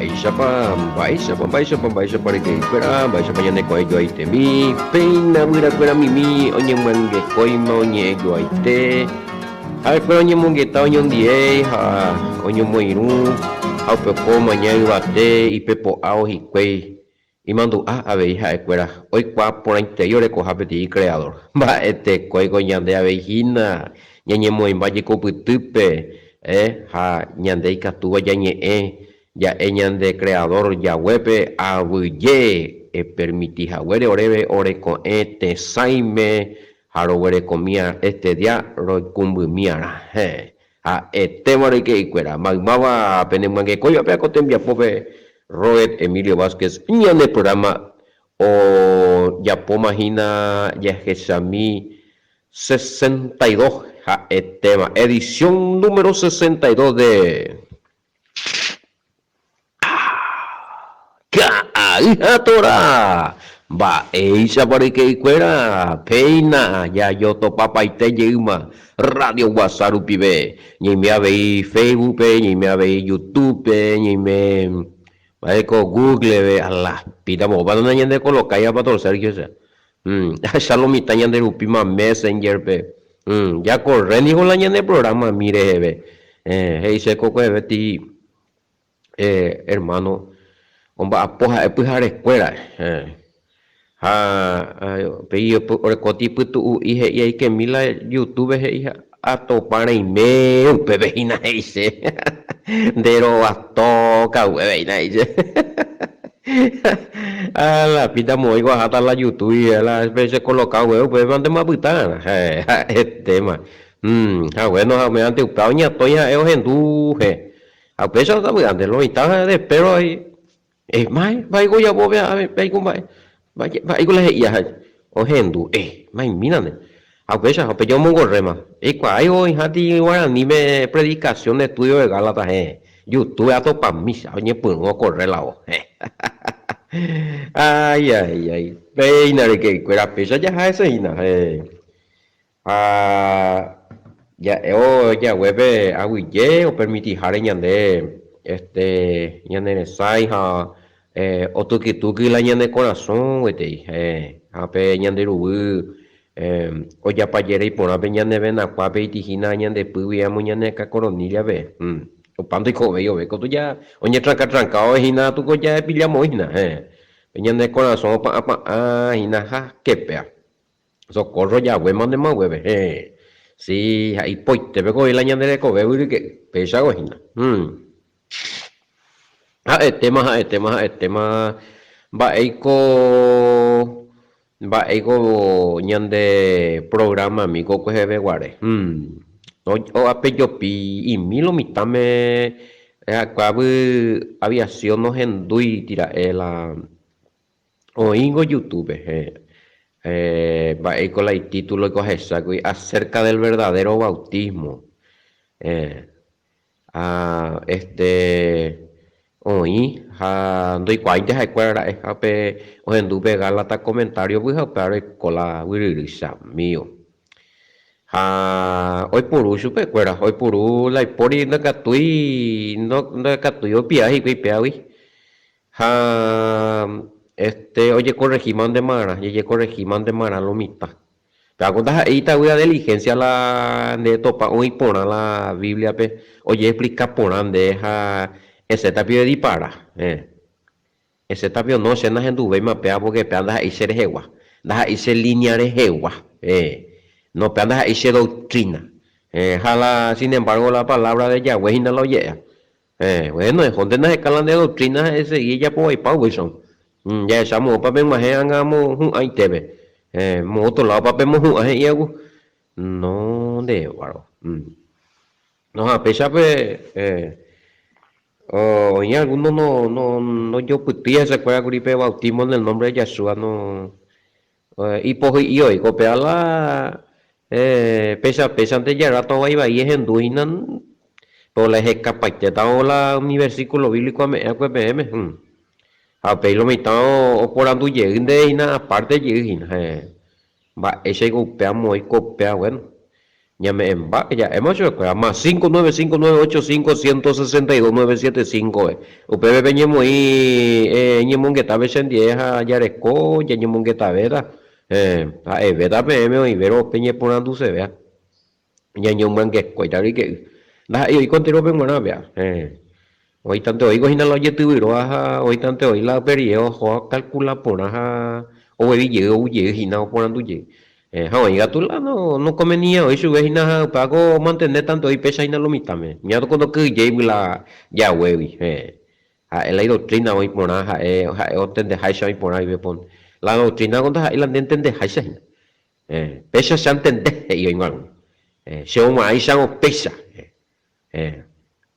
Mba'éichapa, mba'éichapa, mba'éichapa, mba'éichapa reke'ykuéra, mba'éichapa ñane ko'ẽ joaitemi, péina guyrakuéra mimi oñemyangekóima oñe'ẽ joaite, ha'ekuéra oñemongeta oñondiéi ha oñomoirũ ha upe opo omaña yvate ipepo'ávo hikuái Imandu'a avei ha'ekuéra oikuaa porãitei orekoha peteĩ Creador. Mba'etekóiko ñande avei hína ñañemoĩmba jekopytýpe, ha ñande ikatúva jañe'ẽ ja'e ñande Creador jaguépe aguyje epermiti haguére oréve oreko'ẽ tesãime ha roguerekomía este dia roikũmbymiarã. Ha'etéva roike'ikuéra, maymáva penemyangekóivape ako tembiapópe Robert Emilio Vázquez ñane programa ojapóma hína jahechami 62 ha'etéva edición número 62 de Ka'ay ha Torá! Mba'éichapa ryke'ykuéra? Péina jajotopapaite jeýma Radio Guasa rupive. Ñaime avei Facebook-pe, ñaime avei YouTube-pe, ñaime mba'éko Google-pe, a la pita moõpa nañandekolokáiva Pastor Sergio che. Ahecha lo mitã ñande rupíma Messenger-pe. Jakorre niko la ñane programa-mi reheve. He'ise ko kueheveti hermano omba'apo ha'e pyharekuéra. Ha upéi orekóti ipytu'u'i he'i aikemi la YouTube he'i atopa reime upépe hína he'ise. Nde rovatóka upépe hína he'ise. Ha la pita moõiko aháta la YouTube la pe che coloca upépe upépe apyta ha'etéma. Ha bueno ha upévante upéva oñatõi ha'e ohendu he. Ha upéicha sapy'ánte lo mitã de péro ahi, eh, mba'e, mba'éiko ojapo pe mba'éiko mba'e, mba'éiko la he'i aha ohendu, eh, maimína nde. Ha upéicha, ha upéicha omongorréma. Eikuaái oĩháti guaraníme predicación estudio de Gálatas, héẽ, YouTube atopamícha, oñepyrũ okorre la voz, héẽ. Ay, ay, ay, péina ryke'ykuéra péicha jaha hese hína, héẽ. Ha ja'évo jaguépe aguyje opermitiháre ñande este ñane resãi ha otukytuky la ñane korasõ guetei ha pe ñande ruguy ojapajeréi porã pe ñane venakuápe itihína ñande pýgui amo ñane akã koroníllape. Opa ndoikovéi ove katu ja oñetranka trankáo hína tuko jaepilla moõ hína pe ñane korasõ opa'ã pa'ã hína ha képea. Socorro jaguéma nde maguépe, héẽ. Si, ha ipoitépe ko oĩ la ñande rekove vyryke'y, péichago hína. Hum. Ha'etéma, ha'etéma, ha'etéma mba'éiko, mba'éiko ñande programami ko kueheve guare. Hum. O'apejopi imi lo mitãme ha'ekuaágui aviación nohendúiti ra'e la Oĩngo YouTube-pe, heẽ, mba'éiko la itítulo oiko ahechákuri, Acerca del verdadero bautismo. Heẽ, ha este, oĩ ha ndoikuaáinte ha'ekuéra ra'e, ha pe ohendu pe Gálata comentario-gui ha upéva oiko la guyryry chamío. Ha oipuru chupekuéra, oipuru la ipóri ndakatúi, ndakatúi opia hikuái péagui. Ha este ojekorrehíma nde marã, jejekorrehíma nde marã lo mitã. Péva ko ndaha'éi itavýa diligencia la nde topa oĩ porã la Biblia-pe, ojeexplika porã nde ha esẽta pio edipara. Héẽ. Esẽta pio no, che nahenduvéima péva porque péva ndaha'éi che rehegua, ndaha'éi che línea rehegua. Héẽ. No, péva ndaha'éi che doctrina. Héẽ. Ha la, sin embargo, la palabra de Yahweh hína la oje'éva. Héẽ, bueno, ehóntena eheka la nde doctrina ha esegi ejapo vaipa upéicha. Jahecha moõpa peg̃uahẽ ág̃a mohu'ãitépe. Héẽ, moõ otro ládopa pemohu'ã he'i hagu. No, ndévaro. No, ha péichape, héẽ, oĩ alguno no, no, ndojopytýi hesekuéra kuri pe bautismo en el nombre de Yahshua, no, Ipohýi oiko péva la péicha péichante jarráto vai vai ehendu hína, péro la ehekapaitétavo la umi versíkulo bíblico ame'ẽ va'ekue peẽme. Ha upéi lo mitã oporandu jey nde hína apárte jey hína. Mba'éichaiko upéva moõiko upéva, guéno. Ñame'ẽmba ja'éma chupekuéra, más 5 9 5 9 8 5 162 9 7 5-ve. Upépe peñemoĩ ñemongetápe chendie ha jareko jañemongetavéta. Ha'evéta peẽme oĩvérõ peñeporandusevéa. Ñañomyangekóita ryke'y. Ndaha'éi oiko entérope g̃uarã péa. Oĩtante oĩko hína la ojetyvyróva ha oĩtante oĩ la upe rire oho okalkula porã ha oguevi jey ou jey hína oporandu jey. Ha oĩ katu la nokonveniái oĩ chupe hína ha upévako omantene tante oĩ péicha hína lo mitãme. Ña ndokyhyjéigui la jaguégui. Ha'e la idoctrina oĩ porã ha'e ha'e ontendeháicha oĩ porã guive pon. La doctrina ko ndaha'éi la nde entendeháicha hína. Péicha che antende he'i oĩguarõ. Che og̃uahãicharõ péicha.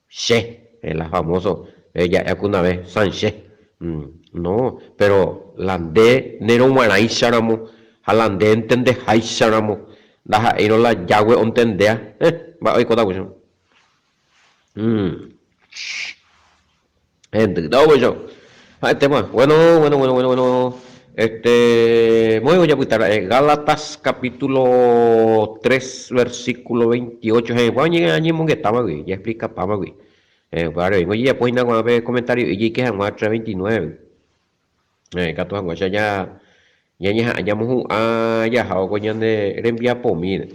Che, la famoso ja'e akunave San Che. No, pero la nde nerog̃uarãicharamo ha la nde entendeháicharamo ndaha'éirõ la Yahweh ontendea, mba'e oikóta upéicharõ. Hendyta upéicharõ. Ha'etéma. Bueno, bueno, bueno, bueno, bueno. Este, moõiko japyta ra'e Gálatas capítulo 3 versículo 28 ha'egua ñañemongetámagui, jaexplikapámagui. Upévare oĩngo ojejapo hína ko'ã pe comentario ijeike hag̃ua 3:29. Ikatu hag̃uáicha ñañeha'ã ñamohu'ã jahávo ko ñane rembiapomíre.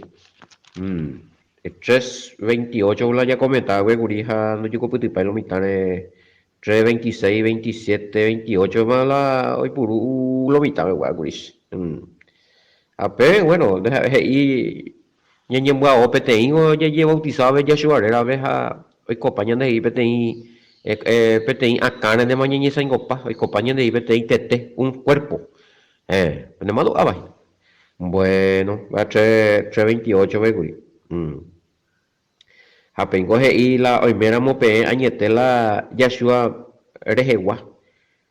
3:28 la jakomenta hague kuri ha ndojekopytypái lo mitãre 3, 26, 27, 28 ma la oipuru lo mitã pegua kuri. Ha pe, bueno, he'i ñañembyao peteĩvo jajebautizave Yahshua rérape ha oikopa ñandehegui peteĩ peteĩ akãrendema ñañesaingopa, oikopa ñandehegui peteĩ tete, un cuerpo. Héẽ, penemandu'áva hína. Bueno, 3, 3, 28 pe kuri. Ha péingo he'i la oiméramo peẽ añete la Yahshua rehegua,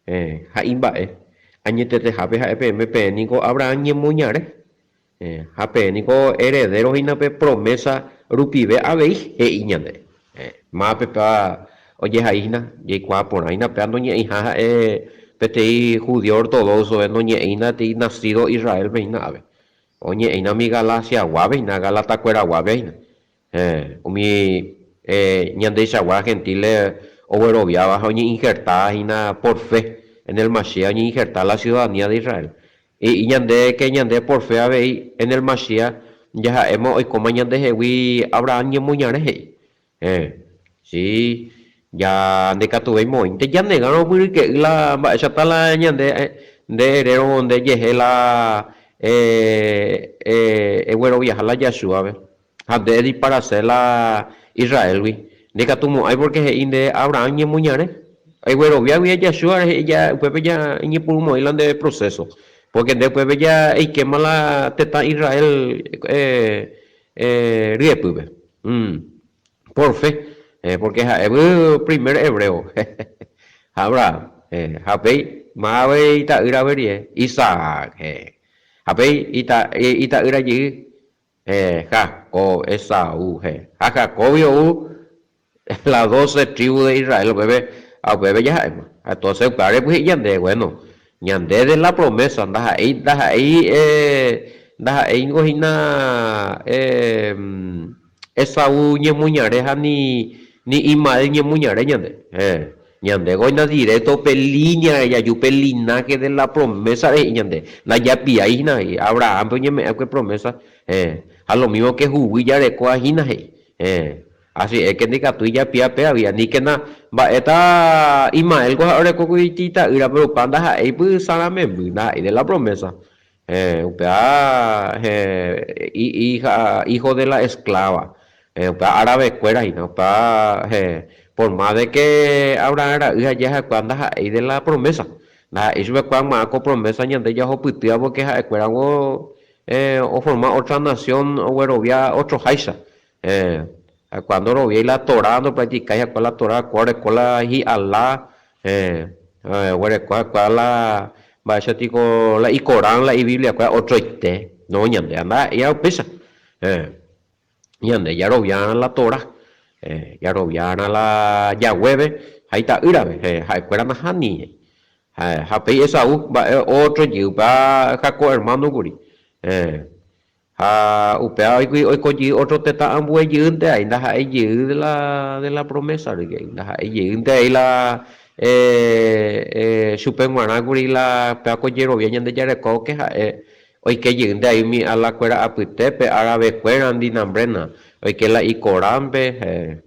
héẽ, ha imba'e. Añetetehápe ha'e peẽme peẽ niko Abraham ñemoñare, héẽ, ha peẽ niko heredero hína pe promesa rupive avei, he'i ñande. Héẽ, mávape péva ojehai hína, jaikuaa porã hína péva noñe'ẽiha ha'e peteĩ judío ortodoxo-ve, noñe'ẽi hína peteĩ nacido Israel-pe hína ave. Oñe'ẽina umi Galaciaguápe hína, Galatakueraguápe hína. Héẽ, umi ñandeichagua gentiles ogueroviáva ha oñe'injertáva hína por fe en el Mashiach, oñe'injerta la ciudadanía de Israel. He'i ñande que ñande por fe avei en el Mashiach jaha'éma oikóma ñandehegui Abraham ñemoñare, he'i. Héẽ, si, ja ndaikatuvéi moõinte janegárõ pyryke'y la mba'éichata la ñande nde erérõ nde jehe la egueroviaha la Yahshua-pe ha nde ediparase la Israel-gui. Ndaikatumo'ãi pórke he'i nde Abraham ñemoñare. Eguerovia guive Yahshua rehe ja upépe ja eñepyrũmo'ãi la nde proceso, pórke nde upépe ja eikéma la tetã Israel ryepýpe. Por fe, pórke ha'égui primer hebreo. Ha Abraham, ha upéi máva ita'ýra guerie? Isaac. Ha upéi ita'ýra jey, Jacob, Esaú. Ha Jacóbgui ou La dóse trívu de Israel upépe, ha upépe jaha'éma. Ha entonces upévare he'i ñande, bueno, ñande de la promesa, ndaha'éi, ndaha'éi, ndaha'éi ningo hína Esaú ñemoñare ha ni, ni Ismael ñemoñare ñande. Héẽ. Ñande kóina directo pe línea jaju pe linaje de la promesa he'i ñande. Ndajapiái hína he'i, Abraham-pe oñeme'ẽkue promesa, héẽ. Ha lo mismo que huguy jarekóva hína he'i, héẽ. Así es que ndikatúi japia pévagui, aníkena mba'éta Ismael ko ha'e oreko kuri ita'ýra, péro upéva ndaha'éi py Sara memby, ndaha'éi de la promesa. Héẽ, upéva héẽ hija, hijo de la esclava. Héẽ, upéva árabe-kuéra hína, upéva héẽ, por más de que Abraham ra'y ha jahaykuaa ndaha'éi de la promesa. Ndaha'éi chupekuéra g̃uarã ko promesa ñande jahopytýva porque ha'ekuérango oforma otra nación oguerovia otroháicha. Héẽ, ha'ekuéra ndoroviái la Torá, ndopracticái ha'ekuéra la Torá, ha'ekuéra oreko la hi'ala, héẽ, oguereko ha'ekuéra la mba'éicha tiko la icorán, la ibibliakuéra otroite. No, ñande ndaha'éi upéicha. Héẽ, ñande jaroviárã la Torá, héẽ, jaroviárã la Yahweh-pe ha ita'ýrape, héẽ, ha'ekuéra nahániri. Ha upéi Esaú mba'e ótro jey, upéva Jacob hermano kuri. Héẽ. Ha upéva oiko jey ótro tetã ambue jeýnte ai, ndaha'éi jey de la, de la promesa rupi, ndaha'éi jeýnte ai la chupe g̃uarã kuri la upéva ko jerovia Ñandejára rekóke ha'e oike jeýnte ai umi ala kuéra apytépe, árabe kuérandi nambréna, oike la Icoránpe.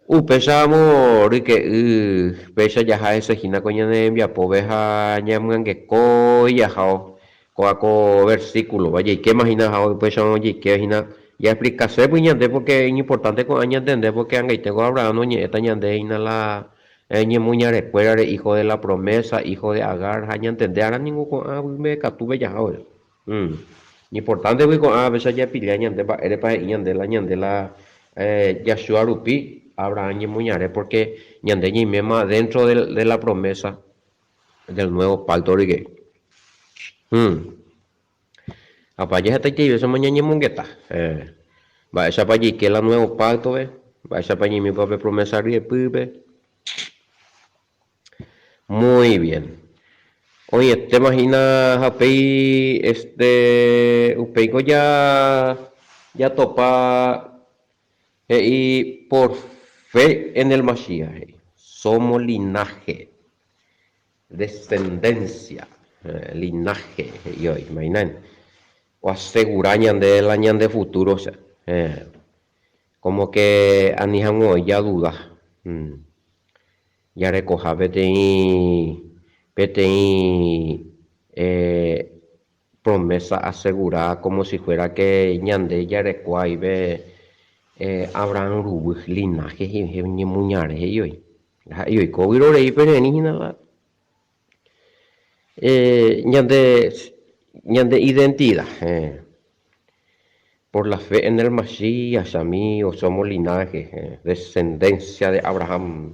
Upéicharamo ryke'y péicha jaha hese hína ko ñane rembiapópe ha ñamyangekói jaháo kóva ko versículo-pe. Jaikéma hína ha upéicharõ jaike hína jaexplikaségui ñande pórke iñimportánte ko'ã ñantende pórke angaite ko Abraham oñe'ẽta ñande hína la ñemoñarekuérare, hijo de la promesa, hijo de Agar ha ñantende ára ningo ko'ã mbeguekatúpe jahávo. Iñimportántegui ko'ã péicha japilla ñande mba'érepa he'i ñande la ñande la Yahshua rupi Abraham ñemoñare pórke ñande ñaiméma déntro de la promésa del nuévo pákto rire. Ha jahetaitei vésema ñañemongeta mba'éichapa jaike la nuévo páktope, mba'éichapa ñaimípa pe promésa ryepýpe. Muy bien. Oĩetéma hína ha upéi este upéiko ja jatopa he'i por fe en el Mashiach he'i somos linaje, descendencia, linaje he'i oĩ, imahináne. Oasegura ñande la ñande futuro osea. Como que ani hag̃ua oĩ jaduda jarekoha peteĩ peteĩ promesa asegurada como si fuera que ñande jareko aive Abraham ruguy linaje ñemoñare he'i oĩ. Ha'e oiko vyrorei pererĩ hína la Ñande ñande identida por la fe en el Masías, amigo, somos linaje, descendencia de Abraham.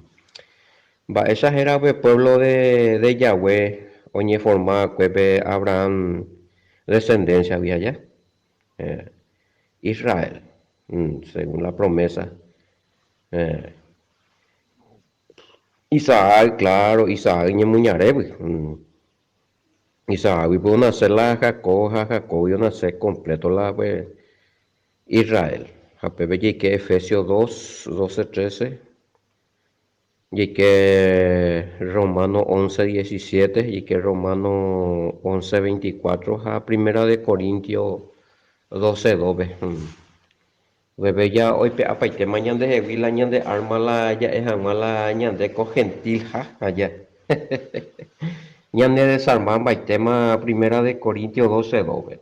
Mba'éicha héra upe pueblo de de Yahweh oñeforma va'ekue pe Abraham descendencia-gui aja? Israel, según la promesa. Isaac, claro, Isaac ñemoñarégui. Isaácgui pues onace la Jacob ha Jacóbgui onace completo la pues Israel. Ha pépe jaike Efesios 2, 12, 13, jaike Romanos 11, 17, jaike Romanos 11, 24 ha Primera de Corintios 12, 2-pe. Upépe ja oipe'apaitéma ñandehegui la ñande árma la ja'e hag̃ua la ñande ko gentil-ha aja. Ñanedesarma mbaitéma Primera de Corintios 12, 2-pe.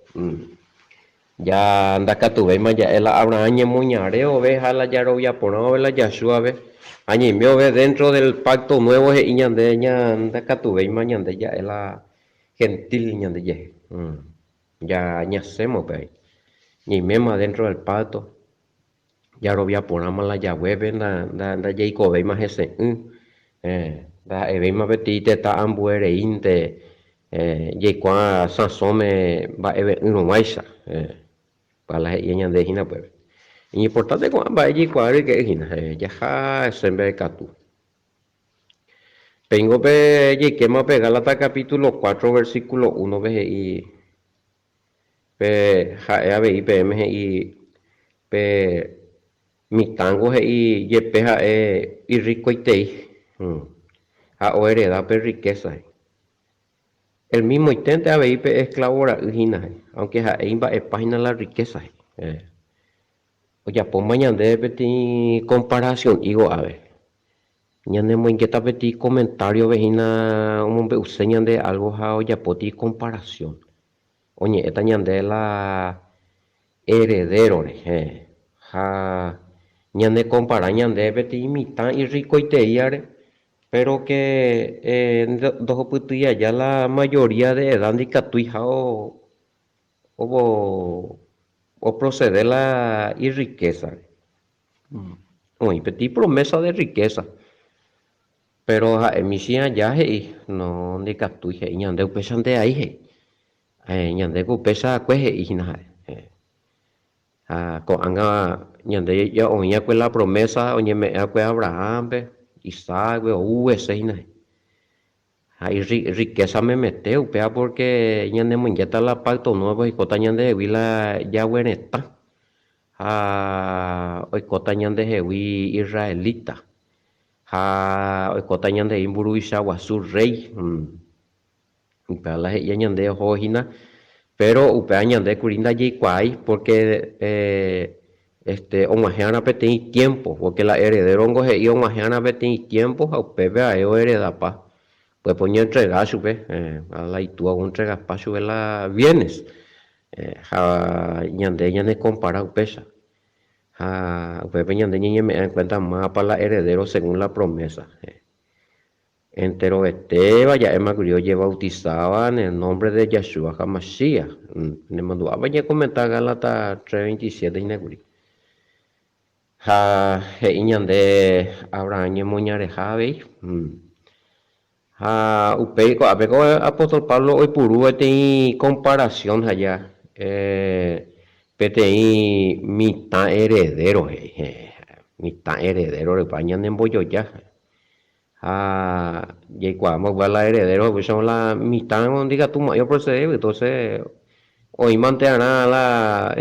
Ja ndakatuvéima ja'e la Abraham ñemoñare ove ha la jarovia porã ove la Yahshua-pe. Ha ñaime ove dentro del pacto nuevo he'i ñande ña ndakatuvéima ñande ja'e la gentil ñande jehe. Ja ñasẽma upévai. Ñaiméma dentro del pacto, jarovia porãma la Yahweh-pe, ndajaikovéima hese'ỹ, ndaha'evéima peteĩ tetã ambue reínte jaikuaa sãsõme mba'eve'ỹrõguáicha. Upéva la he'íva ñande hína upépe. Iñimportánte ko'ã mba'e jaikuaa ryke'y hína, jaha hese mbeguekatu. Péingo pe jaikéma pe Gálatas capítulo 4 versículo 1-pe he'i pe ha'e avei peẽme he'i pe mitãngo he'i jepe ha'e irrikoitei ha ohereda pe rrikésa he'i. El mismoiténte avei pe esklavo ra'y hína he'i, aunque ha'e imba'epa hína la rrikésa he'i. Ojapóma ñandéve peteĩ comparación-i ko'ápe. Ñanemoingéta peteĩ comentario-pe hína omombe'use ñande algo ha ojapóti comparación. Oñe'ẽta ñande la heredero-re, héẽ. Ha ñanekompara ñande peteĩ mitã irrikoiteíare, pero ke ndohupytýi aja la mayoría de edad ndikatuiha oprocede la irriqueza-re. Oĩ peteĩ promesa de riqueza, pero ha'e michĩ aja he'i, no ndikatúi he'i ñande upéicha nde ai he'i, ñandéko upéicha akue he'i hína ha'e. Ha ko'ág̃a ñande ja oĩ akue la promesa oñeme'ẽ akue Abraham-pe, Isaac-pe, ou hese hína he'i. Ha irrikésa memete upéva pórke ñanemoingéta la pákto nuévo oikóta ñandehegui la Yahweh retã ha oikóta ñandehegui israelita ha oikóta ñandehegui mburuvicha guasu rréi. Upéva la he'íva ñande oho hína, péro upéva ñande kuri ndajaikuaái pórke este og̃uahẽ'arã peteĩ tiémpo, pórke la eredérongo he'i og̃uahẽ'arã peteĩ tiémpo ha upépe ae oeredapa, upépe oñentrega chupe, la itúa ontregapa chupe la bienes, ha ñande ñanekompara upéicha, ha upépe ñande ñañeme'ẽ en kuénta mávapa la eredéro según la promésa. Enterovetéva ja'éma kuri ojebautisáva en el nombre de Yahshua HaMashiach. Nemandu'ápa ñakomenta Gálatas 3:27 hína kuri. Ha he'i ñande Abraham ñemoñareha avei. Ha upéi ko'ápe ko apóstol Pablo oipuru peteĩ comparación aja peteĩ mitã heredero he'i. Mitã heredero repa ñanembojoja. Ha jaikuaáma upéva la heredero upéicharõ la mitã ndikatumo'ãi oprocede, entonces oĩmante arã la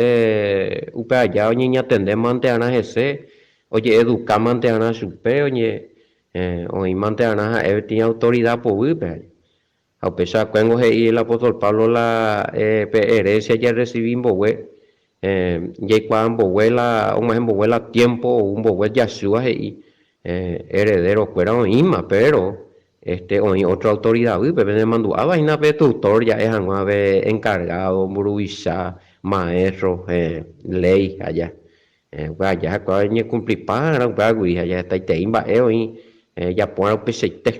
upe aja oñeñatende mante arã hese, oje'eduka mante arã chupe, oĩmante arã ha'e peteĩ autoridad poguýpe. Ha upéicha akuéngo he'i el apóstol Pablo la pe herencia jarresivi mbogue, jaikuaa mbogue la og̃uahẽ mbogue la tiempo ou mbogue Yahshua he'i heredero-kuéra oĩma, pero este oĩ otro autoridad guýpe, penemandu'áva hína pe tutor ja'e hag̃ua pe encargado, mburuvicha, maestro, léi aja. Upe aja ha'ekuéra oñekumplipárõ upévagui ha jahetaitei mba'e oĩ japórõ upeichaite.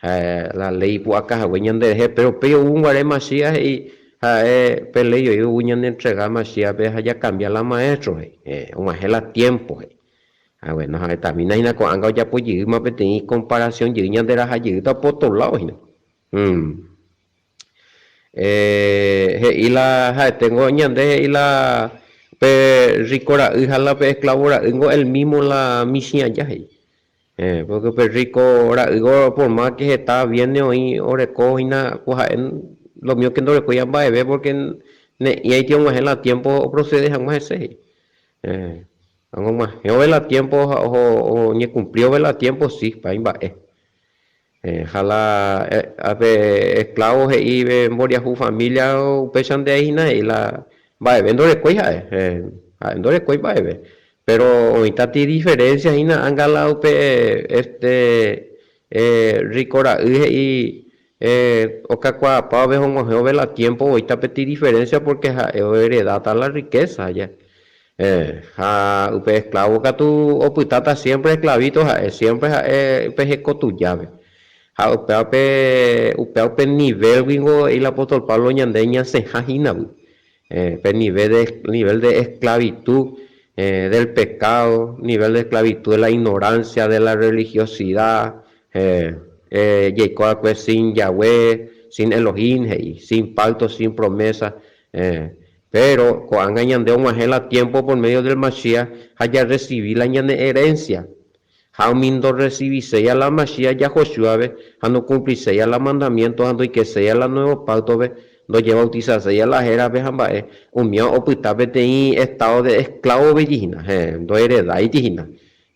Ha la léi ipu'aka hague ñanderehe, péro upéi ou guare Masías he'i, ha'e pe léi oĩ ou ñanentrega Masíaspe ha jakambia la maéstro, he'i, og̃uahẽ la tiémpo, he'i. Ha guéno, ha'etamína hína ko'ág̃a ojapo jeýma peteĩ komparasión jey ñanderaha jeýta opotoláo hína. He'i la ha'eténgo ñande he'i la pe rríko ra'y ha la pe esklávo ra'ýngo el mísmo la michĩ aja, he'i. Pórke pe rríko ra'ýgo por más ke heta viéne oĩ oreko hína ko ha'e lo mío ke ndorekóiva mba'eve pórke ne'ĩraiti og̃uahẽ la tiémpo oprosede hag̃ua hese he'i. Og̃uahẽove la tiémpo ha oñekumpliove la tiémpo si, pa imba'e. Ha la pe esklávo he'i pe mboriahu família upéicha nde hína he'i la mba'eve ndorekói ha'e, ha'e ndorekói mba'eve. Péro oĩtati diferénsia hína anga la upe este rríko ra'y he'i okakuaapáva hog̃uahẽove la tiémpo oĩta peteĩ diferénsia pórke ha'e oeredáta la rrikésa. Ha upe esklávo katu opytáta siémpre esklavíto ha'e, siémpre ha'e upe heko tujápe. Ha upéva pe, upéva upe nivélguingo he'i la apóstol Pablo ñande ñasẽha hínagui. Pe nivel de, nivel de esclavitud del pecado, nivel de esclavitud de la ignorancia, de la religiosidad, jaiko va'ekue sin Yahweh, sin Elohim he'i, sin pacto, sin promesa. Péro ko'ág̃a ñande og̃uahẽ la tiémpo por médio del Masías ha jarresivi la ñane erénsia. Ha umi ndorresiviséiva la Masías Yahoshúape ha nokumpliséiva la mandamiénto ha ndoikeséiva la nuévo páktope, ndojevautisaséiva la hérape ha mba'e, umíva opyta peteĩ estádo de esklávope hína, héẽ, ndoeredáiti hína.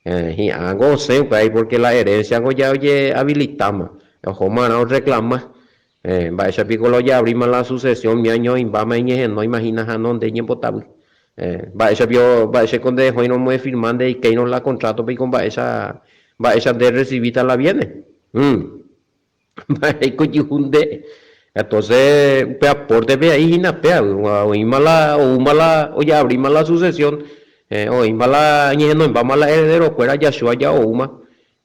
Héẽ, hi'ãngo osẽ upévagui pórke la erénsiango ja ojeavilitáma, ohómarã orreklama. Héẽ, mba'éicha piko la ojeavríma la sucesión umi año oĩmbáma iñehenóima hína ha no nde ñembotavy. Héẽ, mba'éicha piko, mba'éicha nde ehóirõ omoefirma nde eikéirõ la contrato piko mba'éicha, mba'éicha nde errecibíta la bienes. Hum. Mba'éiko juhu nde. Entonces, upe aporte-pe aĩ hína péa, oĩma la, oúma la, ojeavríma la sucesión, héẽ, oĩma la, oñehenoimbáma la heredero-kuéra Yahshua ja oúma.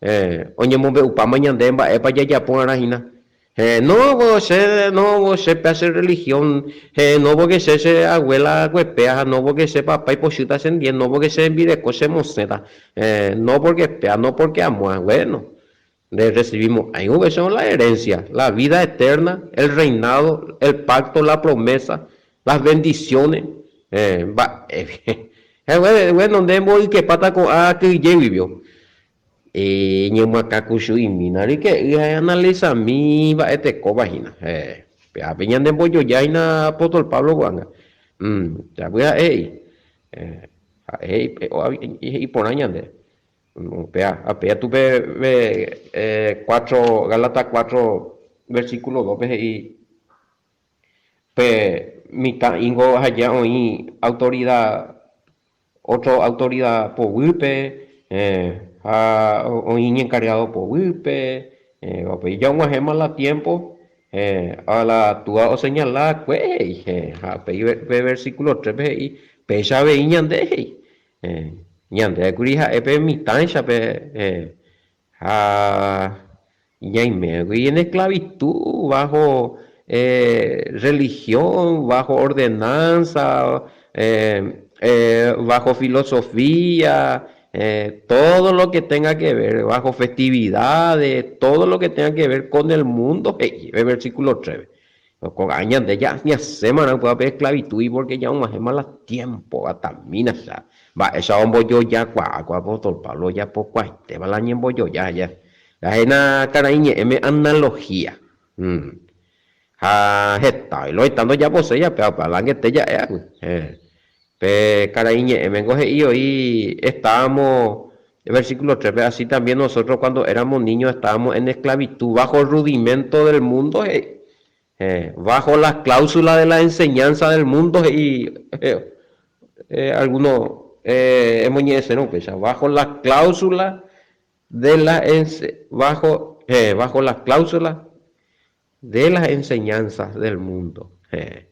Héẽ, oñemombe'upáma ñande mba'épa jajapo arã hína. Héẽ, no, che, no, che péa che religión, héẽ, no porque che che abuela kuepéa ha no porque che papá ipochýta chendie, no porque che rembireko chemosẽta, héẽ, no porque péa, no porque amóa. Bueno, nde recibimo'ãi upéicharõ la herencia, la vida eterna, el reinado, el pacto, la promesa, las bendiciones, héẽ, mba'e. Héẽ, bueno, nde emboykepáta ko'ã kyhyjéguivio. Eñemoakãkuchu'imína ryke'y ha eanalisami mba'etekópa hína. Péape ñande mbojoja hína apóstol Pablo ko'ág̃a. Péape ha'e he'i, ha'e he'i he'i porã ñande. Upéva, ha péa tu pe cuatro, Gálatas cuatro versículo dópe he'i pe mitã'íngo aja oĩ autorida Ótro autorida poguýpe, ha oĩ iñenkargádo poguýpe, upéi ja og̃uahẽma la tiémpo, ha la túa oseñala akue he'i, ha upéi pe versíkulo trépe he'i, Péicha avei ñande he'i, ñande kuri ha'e pe mitãicha pe Ha ñaimégui en esclavitud bajo religión, bajo ordenanza, bajo filosofía, todo lo que tenga que ver, bajo festividades, todo lo que tenga que ver con el mundo, he'i pe versículo 3-pe. Ko'ág̃a ñande ñasẽmarã upéva pe esclavitud-gui porque ja og̃uahẽma la tiempo, atamína cha. Mba'éicha ombojojakuaa ko apóstol Pablo ojapokuaaitéva la ñembojoja aja. Jahéna karai ñe'ẽme analogía. Ha heta lo heta ndojaposéi upéva, upéva la angete ja'e agui. Pe karai ñe'ẽmengo he'i oĩ estábamos, versículo 3-pe, así también nosotros cuando éramos niños estábamos en esclavitud bajo rudimento del mundo he'i, bajo las cláusulas de la enseñanza del mundo he'i alguno emoñe'ẽsérõ upéicha, bajo las cláusulas de la bajo, bajo las cláusulas De las enseñanzas del mundo. Heẽ.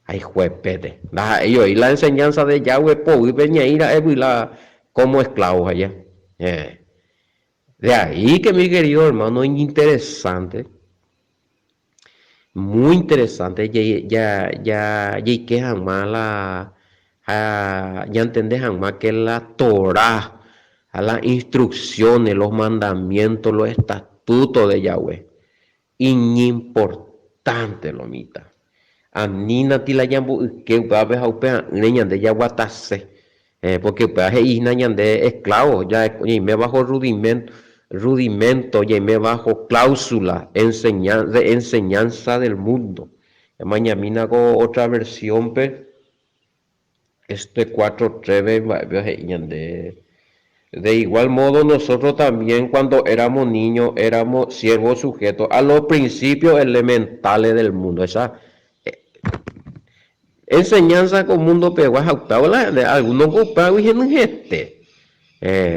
Ha ijuepete. Ndaha'éi oĩ la enseñanza de Yahweh poguýpe ñaĩ ra'e vyla como esclavos aja. Heẽ. De ahí que mi querido hermano iñinteresante, muy interesante jaike hag̃ua la ha ñantende hag̃ua que la Torah ha las instrucciones, los mandamientos, los estatutos de Yahweh Iñimportánte lo mitã. Anínati la ñamboyke upévape ha upea'ỹre ñande jaguatase. Pórke upéva he'i hína ñande esklávo, ñaime bajo rudimento, ñaime bajo cláusula de enseñanza del mundo. Ñamañamína ko otra versiónpe. Este cuatro trépe mba'épe he'i ñande, De igual modo nosotros también cuando éramos niños éramos siervos sujetos a los principios elementales del mundo. Esa enseñanza ko mundo pegua ha upéva la alguno ko upévagui henyhẽte.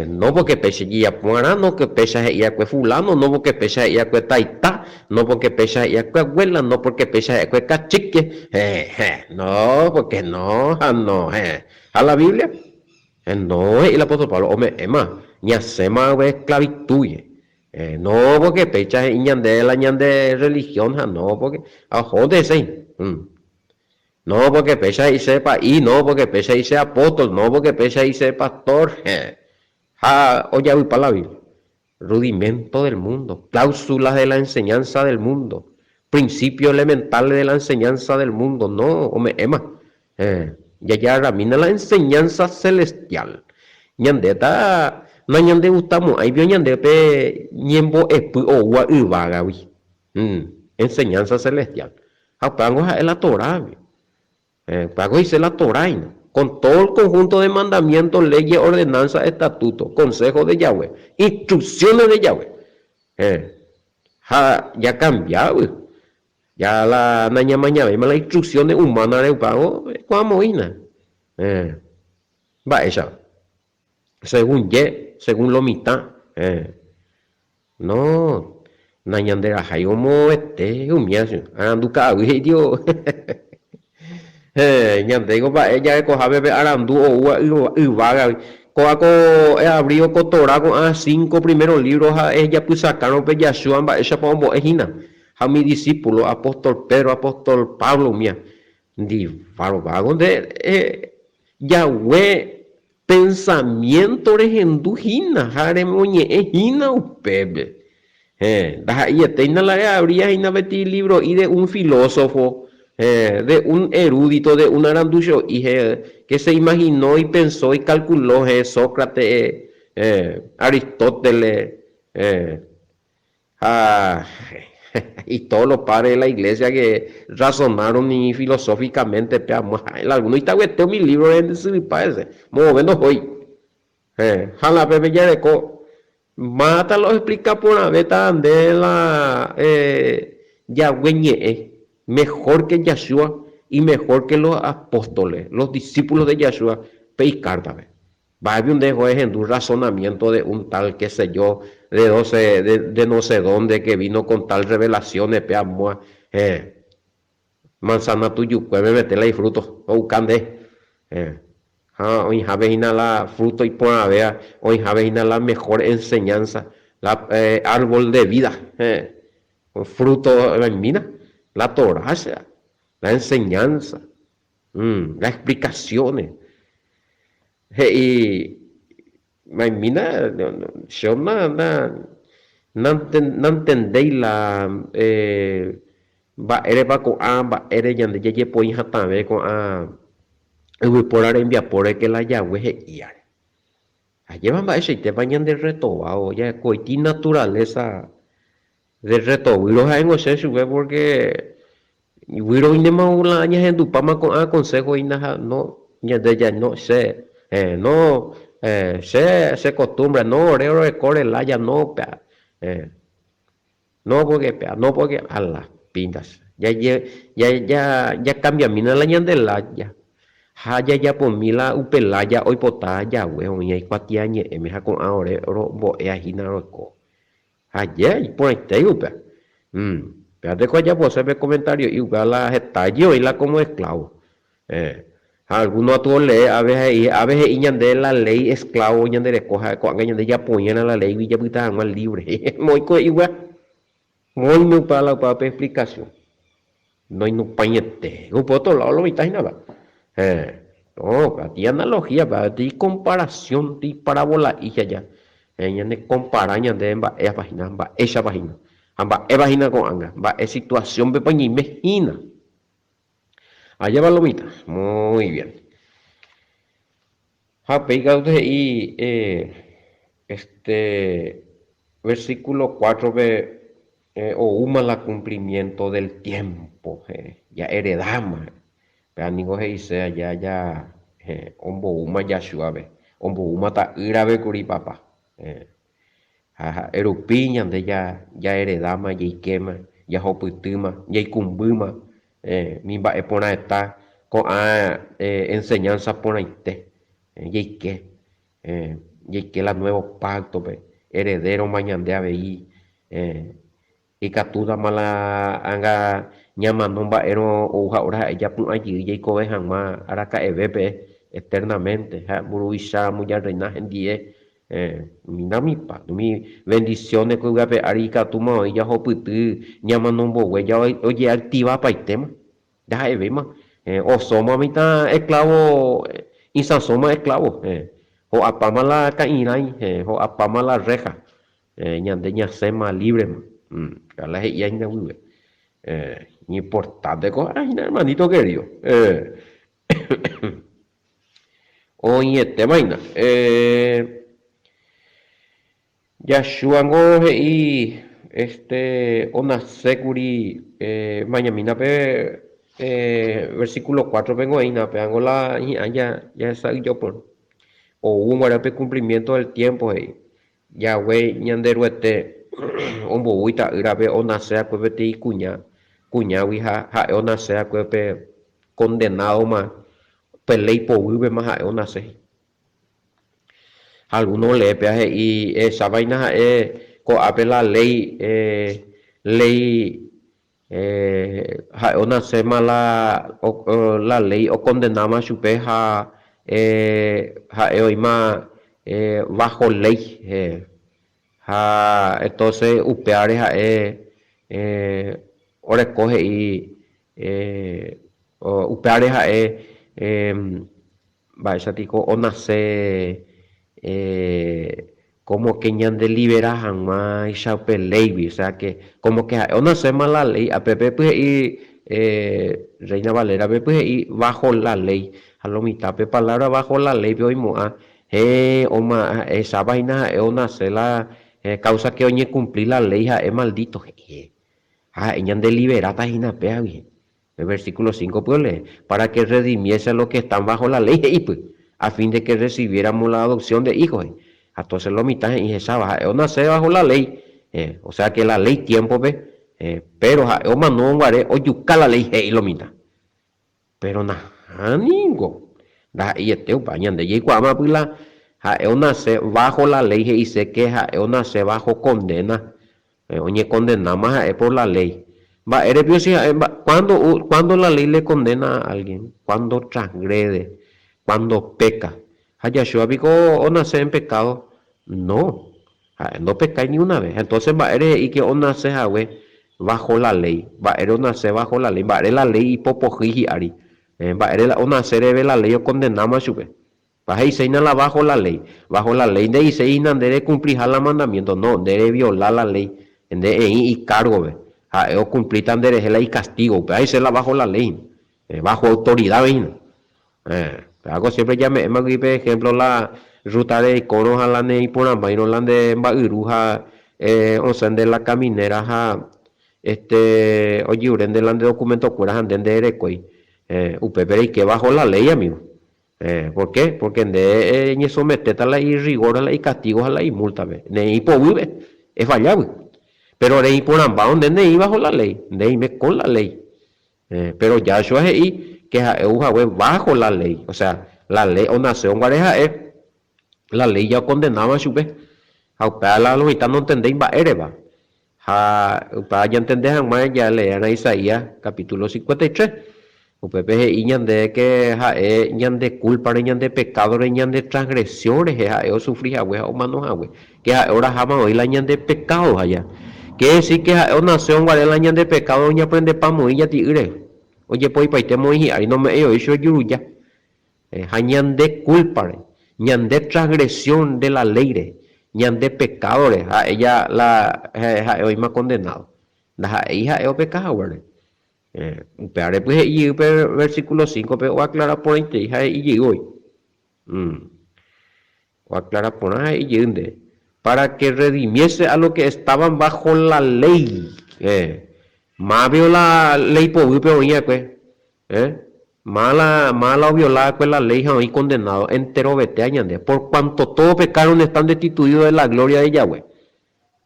No porque péicha ijapo'arã, no que péicha he'iakue fulano, no porque péicha he'iakue taita, no porque péicha he'iakue abuela, no porque péicha he'iakue cachique, heẽ, no, porque no, ha no, heẽ. Ha la Biblia? No, he'i el apóstol Pablo, ome'ẽma, ñasẽma upe esclavitud-gui. No, porque péicha he'i ñande la ñande religión, ha no, porque, ha ohónte hese. No, porque péicha he'ise pa'i, no, porque péicha he'ise apóstol, no, porque péicha he'ise pastor, heẽ. Ha ojavypa la Biblia. Rudimento del mundo, cláusulas de la enseñanza del mundo, principios elementales de la enseñanza del mundo, no, ome'ẽma. Heẽ. Jajagarramína la enseñanza celestial. Ñandéta nañandegustamo'ãi pio ñande pe ñembo'epy oúva yvágagui. Enseñanza celestial. Ha upévango ha'e la Torágui. Upévango he'ise la Torá hína. Con todo el conjunto de mandamientos, leyes, ordenanzas, estatutos, consejos de Yahweh, instrucciones de Yahweh. Ha jakambiágui, ya la nañamañavéima la instrucciones humana-re upévango ko'ãmoĩ hína. Mba'éicha? Según je, según lo mitã. No, nañanderahái omoete umía che arandu ka'aguy he'i tio. Héẽ, ñandéiko mba'e jarekohápe pe arandu oúva yvágagui. Kóva ko eavrívo ko Torá ko'ã cinco primero lívro ha ejapysakárõ pe Yahshua mba'éichapa ombo'e hína ha umi disípulo, apóstol Pedro, apóstol Pablo umía. Ndivárõ vágo nde Yahweh pensamiento rehendu hína ha remoñe'ẽ hína upépe. Héẽ, ndaha'eietéina la reabría hína peteĩ libro'i de un filósofo, héẽ, de un erudito, de un aranducho'i, héẽ, que se imaginó y pensó y calculó, héẽ, Sócrates, Aristóteles, ha y todos los padres de la iglesia que razonaron y filosóficamente pe amo ha alguno itavyete umi libro re ndesyrypa hese, moõve ndohói. Ha la pépe jareko mávata la oexplika porãvéta nde la Yahweh ñe'ẽ, mejor que Yahshua y mejor que los apóstoles, los discípulos de Yahshua pe ikártape. Mba'épi nde eho ehendu razonamiento de un tal qué sé yo, de doce, de, de no sé dónde que vino con tal revelaciones pe amóa, héẽ, manzana tujukue memete la ifruto, ho'uka nde, héẽ, ha oĩhápe hína la fruto iporãvéva, oĩhápe hína la mejor enseñanza, la árbol de vida, héẽ, fruto oimína, la Torá che, la enseñanza. La explicaciones. He'i, Maimína, che nantendéi la mba'érepa ko'ã mba'ére ñande jajepoĩ hatãve ko'ã yvypóra rembiapóre ke la Yahweh he'íare. Ajépa mba'eichaitépa ñande retovávo, jaikoiti naturaleza De reto výro ha'éngo che chupe porque výro oinéma la ñahendupáma ko'ã consejo hína ha no ñande ja no che eh no eh che che costumbre no ore oreko ore laya no pea eh no porque pea no porque a la pinta che jaje ja ja jacambiamína la ñande laya ha jajapomi la upe laya oipota jague oĩ aikuatiañe'ẽme ha ko'ã ore rombo'éa hína roiko. Ha je, iporãitéi upéva. Péva teko ajapose pe comentario'i upéva la heta je oĩ la como esclavo. Ha alguno atu olee ave ha he'i, ave he'i ñande la ley esclavo ñande reko ha ko'ág̃a ñande japoĩ'arã la léigui japyta hag̃ua libre. Moõiko he'i upéva? Moõime upéva la upéva pe explicación. Noinupãiete. Upe otro lado lo mitã hína upéva. Héẽ. No, upéva tĩ analogía, upéva tĩ comparación, tĩ parabola'i aja. Héẽ, ñane compara ñande mba'épa hína, mba'éichapa hína, ha mba'épa hína ko'ág̃a, mba'e situación-pepa ñaime hína. Ajépa lo mitã. Muy bien. Ha upéi katu he'i este versículo 4-pe oúma la cumplimiento del tiempo, jaheredáma. Péva ningo he'ise aja ja omboúma Yahshua-pe, omboúma ta'ýrape kuri papa. Ha ha'e rupi ñande jaheredáma, jaikéma, jahopytýma, jaikũmbýma umi mba'e porãeta ko'ã enseñanza porãite jaike, jaike la nuevo pacto-pe, heredero-ma ñande avei, ikatútama la anga ñamano mba'érõ ouha hora ha'e japu'ã jey jaikove hag̃ua araka'evépe eternamente ha mburuvicha ramo jarreina hendie Mína umi bendiciones ko yvy ape ári ikatúma oĩ jahopyty ñamano mbogue ja ojeactivapaitéma, ndaha'evéima. Osóma mitã esclavo, isãsóma esclavo, ho'apáma la ka'irãi, ho'apáma la reja, ñande ñasẽma librema. La he'íva hína guive. Iñimportante ko hína hermanito querido. Oĩetéma hína. Yahshua-ngo he'i este onase kuri mañamína pe versículo 4-pe ngo hína, pévango la hi'ã jahesa'ỹijo porã. Ou guare pe cumplimiento del tiempo he'i, Yahweh Ñanderuete ombou ita'ýrape onase va'ekue peteĩ kuña, kuñágui ha ha'e onase va'ekue pe condenado-ma, pe léi poguýpema ha'e onase. Ha alguno olee péva he'i, Ehechávaina ha'e ko'ápe la léi, léi Ha'e onaséma la léi okondenáma chupe ha ha'e oĩma váho léi. Ha entónse upévare ha'e oreko he'i upévare ha'e Mba'éicha piko onase kómo ke ñandelivera hag̃uáicha upe léigui? Osea ke kómo ke ha'e onaséma la léi, apépe py he'i Reina Valera-pe py he'i bajo la ley, ha lo mitad pe palabra bajo la ley-pe oimo'ã. Héẽ, oma, ehechápa hína ha'e onase la causa que oñekumpli la ley ha'e maldito, he'i. Ha ha'e ñandeliveráta hína péagui. Pe versículo 5-pe olee, Para que redimiese a los que están bajo la ley, he'ípy, a fin de que recibiéramos la adopción de hijos, he'i. Ha entonces lo mitã he'i hecháva, ha'e onase bajo la ley, o sea que la ley tiempo-pe, pero ha'e omanóvo guare ojuka la ley, he'i lo mitã. Péro nahániko, ndaha'eiete upa ñande jaikuaámapy la ha'e onase bajo la ley he'ise ke ha'e onase bajo condena, oñekondenáma ha'e por la ley. Mba'érepio si ha'e, cuándo, cuándo la ley le condena a alguien? Cuando transgrede, cuando peca. Ha Yahshua piko onase en pecado? No. Ha'e ndopekái ni una vez. Entonces mba'ére he'i ke onase hague bajo la ley? Mba'ére onase bajo la ley? Mba'ére la ley ipopohýi hi'ári? Mba'ére la onase reve la ley okondenáma chupe? Pa he'iséina la bajo la ley. Bajo la ley nde'iséi hína nde rekumpliha la mandamiento. No, nde reviola la ley. Nde eĩ ikárgope. Ha'e okumplíta nderehe la ikastigo. Upéva he'ise la bajo la ley. Bajo autoridad hína. Péva ko siempre jame'ẽmagui pe ejemplo la ruta reikórõ ha la neĩporãmbáirõ la nde mba'yru ha osẽ nde la caminera ha este ojeure nde la nde documento kuéra ha nde nderekói. Upépe reike bajo la ley amigo. Por qué? Porque nde eñesometéta la irrigor ha la icastigo ha la imulta-pe. Neĩ poguýpe, efallágui. Pero reĩporãmbárõ nde neĩ bajo la ley, nde eime con la ley. Péro Yahshua he'i ke ha'e ou hague bajo la ley, o sea, la ley onasérõ guare ha'e, la ley ja okondenáva chupe. Ha upéva la lo mitã nontendéi mba'érepa. Ha upéva ñantende hag̃ua jaleérõ Isaías capítulo 53. Upépe he'i ñande ke ha'e ñande kúlpare, ñande pekádore, ñande transgresión rehe ha'e osufri hague ha omano hague. Ke ha'e oraháma oĩ la ñande pekádo aja. Quiere decir ke ha'e onasérõ guare la ñande pekádo oñaprendepa moĩ jati'ýre, ojepoipaite moĩ hi'ári, nome'ẽi oĩ chupe juruja. Ha ñande kúlpare, ñande transgresión de la léire, ñande pekádore ha'e ja la ha'e oĩma kondenádo. Ndaha'éi ha'e opeka haguére. Upévare py he'i jey pe versículo 5-pe oaklara porãitei ha he'i jey voi. Oaklara porã ha he'i jeýnte, Para que redimiese a lo que estaban bajo la ley. Mávio la léi poguýpe oĩ va'ekue. Máva la, máva la oviola va'ekue la léi ha oĩ condenado, enterovetéa ñande, por cuanto todos pecaron están destituidos de la gloria de Yahweh.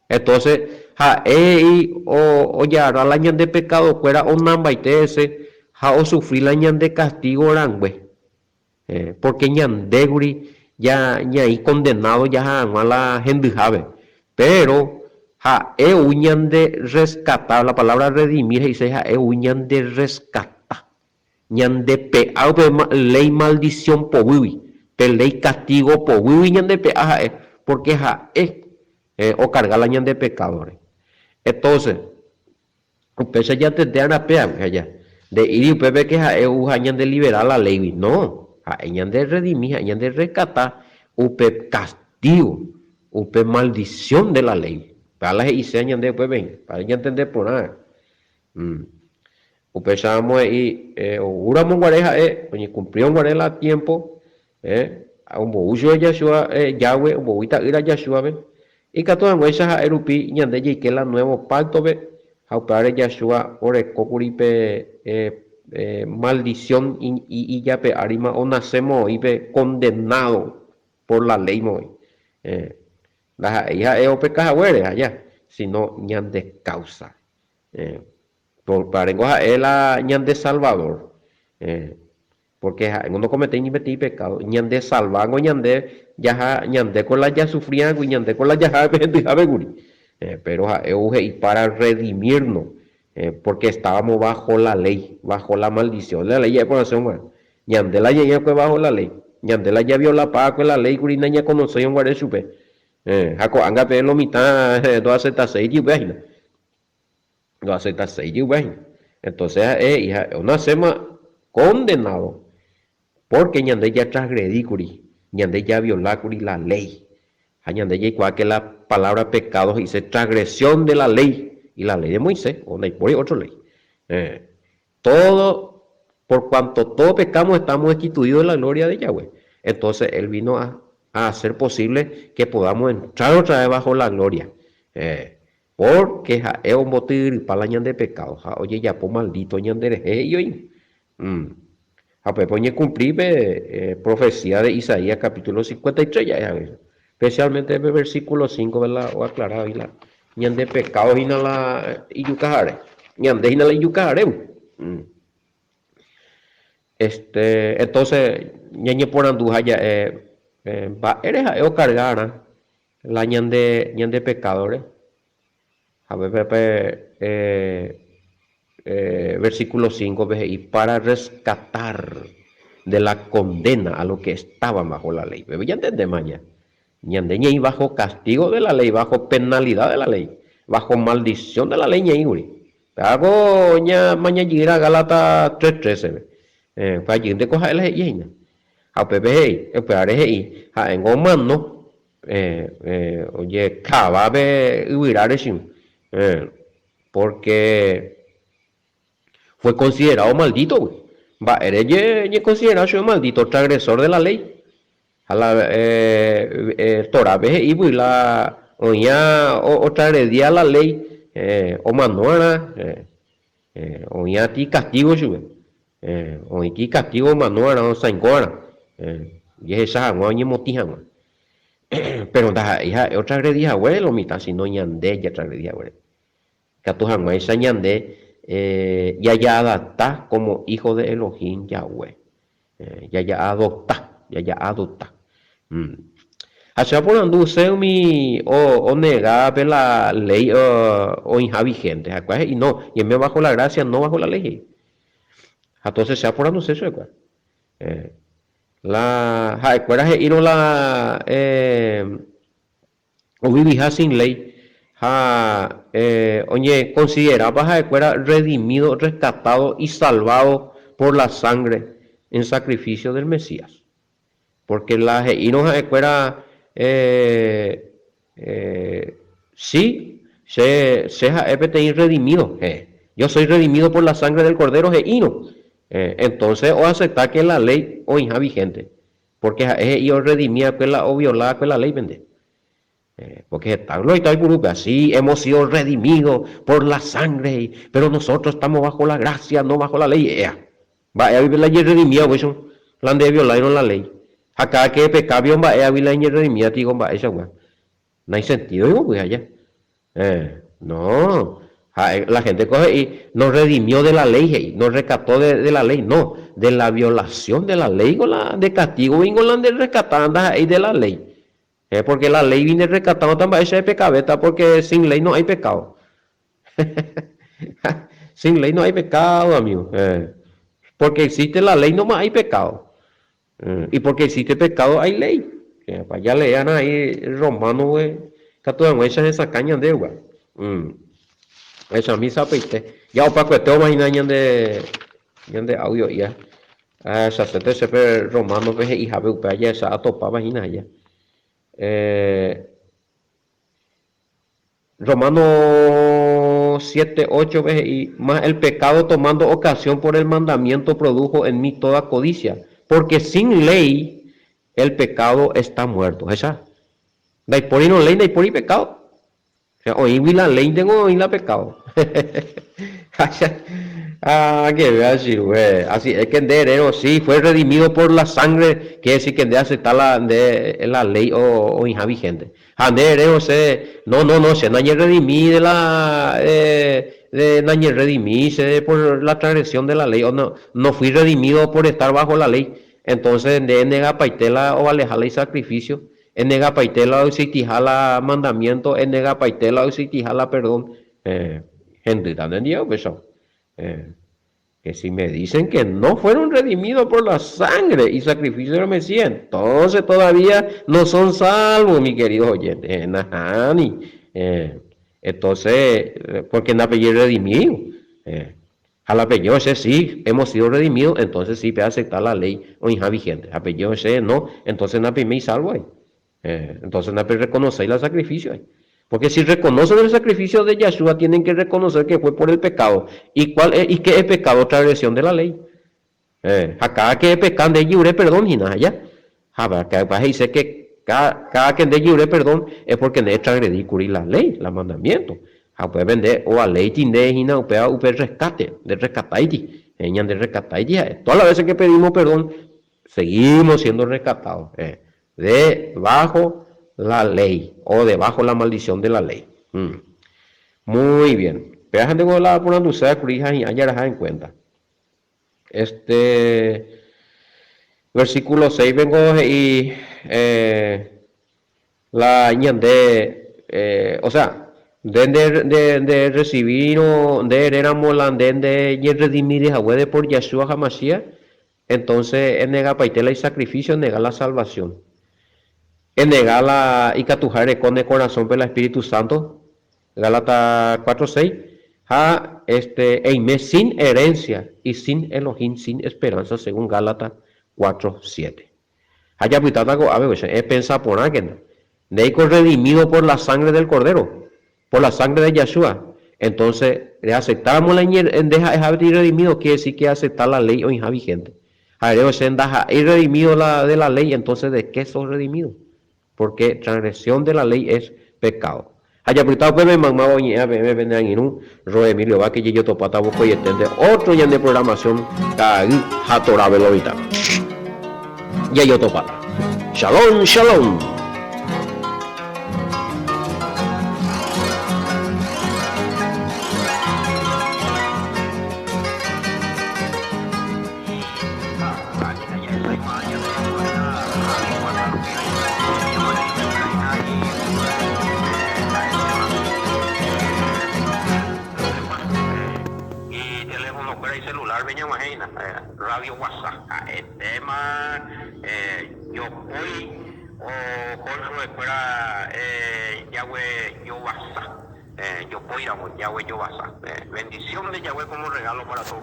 Entonces, ha'e he'i ojagarra la ñande pekadokuéra onambaite hese ha osufri la ñande castigo rangue. Pórke ñandégui ja ñaĩ kondenádo jaha hag̃ua la hendyhápe. Péro ha'e ou ñanderreskata, la palávra redimir he'ise ha'e ou ñanderreskata. Ñandepe'a upe léi maldisión poguýgui, pe léi kastígo poguýgui ñandepe'a ha'e, pórke ha'e okarga la ñande pekádore. Entónse, Upéicha jantende arapéagui ha ja nde'íri upépe ke ha'e ou ha ñandelivera la léigui. No, ha'e ñanderredimi, ha'e ñanderreskata upe kastígo, upe maldisión de la léigui. Upéva la he'iséva ñande upépe hína, upévare ñantende porã. Upéicharamo he'i oúramo guare ha'e, oñekumplírõ guare la tiémpo, Ombou chupe Yahshua, Yahweh ombou ita'ýra Yahshua-pe, ikatu hag̃uáicha ha'e rupi ñande jaike la nuevo pacto-pe, ha upévare Yahshua orekókuri pe maldición ijape árima onase moõi pe condenado por la ley moõi. Ndaha'éi ha'e opeka haguére aja, sino ñande causa. Upévarengo ha'e la ñande Salvador. Pórke ha'éngo nokometéi ni peteĩ pekádo. Ñandesalvángo ñande jaha, ñandéko la jasufriágui, ñandéko la jaha pe hendyhápe kuri. Péro ha'e ou he'i pára rredimirnos, pórke estábamos bajo la léi, bajo la maldisión de la léi ja'e porãse g̃uarã. Ñande la ñaĩ va'ekue bajo la léi. Ñande la javiolapa va'ekue la léi kuri nañakonoséirõ guare chupe. Ha ko'ág̃a peẽ lo mitã ndoaseptaséi upéva hína. Ndoaceptaséi jyva hína. Entonces ha'e he'i ha'e onaséma condenado porque ñande jatransgredi kuri, ñande javiola kuri la ley. Ha ñande jaikuaa que la palabra pecado he'ise transgresión de la ley, y la ley de Moisés, o ndaipóri otro ley. Todo, por cuanto todos pecamos estamos destituidos de la gloria de Yahweh. Entonces él vino a. A hacer posible que podamos entrar otra vez bajo la gloria. Eh, pórke ha'e ombotyrypa la ñande pekádo ha ojejapo maldito ñanderehe he'i oĩ. Mm. Ha upépe oñekumpli pe profecía de Isaías capítulo 53 ja'e haguéicha. Especialmente pe versículo 5 pe la oaclara oĩ la ñande pekádo hína la ijukahare. Ñande hína la ijukahare. Mm. Este, entonces ñañeporandu ha ja'e mba'ére ha'e okarga arã la ñande ñande pekádore. Ha pe pe versículo 5-pe he'i para rescatar de la condena a los que estaban bajo la ley. Pépe ñantendéma ña. Ñande ñaĩ bajo castigo de la ley, bajo penalidad de la ley, bajo maldición de la ley ñaĩguri. Péva ko ñamañajýra Gálatas 3:13-pe. Upéva jýnte ko ha'e la he'i hína. Ha upépe he'i, upévare he'i, ha'éngo omano ojekava pe yvyráre chugui, pórke fue considerado maldito-gui. Mba'ére ñekonsidera chupe maldito, transgresor de la ley. Ha la Torápe he'ígui la oĩva otragrediha la léi omano va'erã, oĩva ti kastígo chupe, oĩ ti kastígo omano va'erã osãingo va'erã, ojehecha hag̃ua oñemotĩ hag̃ua. Péro ndaha'éi ha'e otragredi haguére lo mitã, síno ñande jatragredi haguére. Ikatu hag̃uáicha ñande jajaadapta kómo ího de Elohim Yahweh. Jajaadopta, jajaadopta. Ha che aporanduse umi onegávape la léi oĩha vihénte. Ha'ekuéra he'i, No, ñaime bajo la gracia, no bajo la ley, he'i. Ha entonces che aporanduse chupekuéra. La ha'ekuéra he'írõ la oviviha sin léi ha oñekonsiderápa ha'ekuéra redimido, rescatado y salvado por la sangre en sacrificio del Mesías. Porque la he'írõ ha'ekuéra si, che, che ha'e peteĩ redimido, heẽ, yo soy redimido por la sangre del Cordero he'írõ, entonces oacepta que la ley oĩha vigente. Pórke ha'e he'i orredimi va'ekue la oviola va'ekue la léipente. Pórke heta gloita oipuru upéva, Sí, hemos sido redimidos por la sangre, he'i, péro nosotros estamos bajo la gracia, no bajo la ley. Ea! Mba'éagui pe la ojerredimíva upéicha, la ndeviolairõ la léi. Ha káda ke pekápio mba'éagui la iñerredimíva tiko mba'eichagua. Naisentídoi vokui aja. Eh, no. Ha'e, la gente ko he'i, nos redimió de la ley, he'i, nos rescató de, de la ley. No, de la violación de la ley ko la nde castigo ningo la nde rescatá ndaha'éi de la ley. Eh, porque la ley vi nde rescatárõta mba'éicha epekavéta, porque sin ley no hay pecado. Sin ley no hay pecado, amigo. Eh, porque existe la ley no más hay pecado. Y porque existe pecado hay ley. Pa jaleéarã ahí Romano-gui katu hag̃uáicha hesakã ñandéva. Ahechami sapeite. Ja opakuete omahina ñande ñande audio'ía. Ahechasénte che pe Romano-pe he'ihápe upéva jahecha atopáva hína aja. Romano 7, 8-pe he'i, Mas el pecado tomando ocasión por el mandamiento produjo en mí toda codicia, porque sin ley el pecado está muerto. Ehecha, ndaipórirõ léi ndaipóri pecado. O sea, oĩgui la léintengo oĩ la pecado. Ah, que vea, chiru, Así es que nde erérõ, sí, fue redimido por la sangre, quiere decir que nde acepta la, nde, la ley oĩha vigente. Ha nde ere José, No, no, no, che nañerredimí de la, de nañerredimí che por la transgresión de la ley, o no, no fui redimido por estar bajo la ley. Entonces nde enegapaite la ovaleha la isacrificio, enegapaite la oexitiha la mandamiento, enegapaite la oexitiha la perdón. Hendýta nendive upéicha. Que si me dicen que no fueron redimidos por la sangre y sacrificio del Mesías, entonces todavía no son salvos, mi queridos oyentes. Eh, nahani. Eh, entonces, porque no redimido. Eh, ha la peño ese sí, hemos sido redimidos, entonces sí, pe aceptar la ley oĩha vigente. Ha peño ese no, entonces no y salvo ahí. Eh, entonces no reconocéis el sacrificio ahí. Porque si reconocen el sacrificio de Yahshua, tienen que reconocer que fue por el pecado. ¿Y cuál es, y qué es pecado? Transgresión de la ley. Eh, acá que pecan de libre perdón, y nada, ya. Dice que Cada, cada que nde ejerure perdón es porque nde etransgredí kuri la ley, la mandamiento. Ha upépe nde ovaléiti nde hína upéva upe rescate, nde rescatáiti, eh, ñande rescatáiti ha'e. Todas las veces que pedimos perdón, seguimos siendo rescatados, eh, de bajo la ley o debajo la maldición de la ley. Mm. Muy bien. Péva ha ndéko la aporanduséva kuri ha hi'ã jaraha en cuenta. Este versículo 6 pengo he'i eh, la ñande eh, o sea, nde nde nde nde recibírõ nde eréramo la nde nde ñerredimíri haguére por Yahshua HaMashiach, entonces enegapaite la isacrificio, enega la salvación. Enega la ikatuha ereko ne korasõpe la Espíritu Santo, Gálatas 4, 6, ha este eime sin herencia y sin Elohim, sin esperanza, según Gálatas 4, 7. Ha japytáta ko'ápe upéicha, epensa porãkena, ndéiko redimido por la sangre del Cordero, por la sangre de Yahshua, entonces reaceptáramo la nde ha'eha peteĩ redimido, quiere decir que acepta la ley oĩha vigente. Ha ere che ndaha'éi redimido la de la ley, entonces de qué sos redimido? Porque transgresión de la ley es pecado. Ha japyta upépe maymáva oñe'ẽva peẽme pene angirũ Roy Emilio Vázquez jejotopáta vokoieténte otro ñane programación Ka'aguy ha Torá Velovita. Jajotopáta. Shalom, shalom. Radio WhatsApp ha'etéma jopói oho Yahweh jovasa jopóiramo Yahweh jovasa bendición de Yahweh como regalo para todos.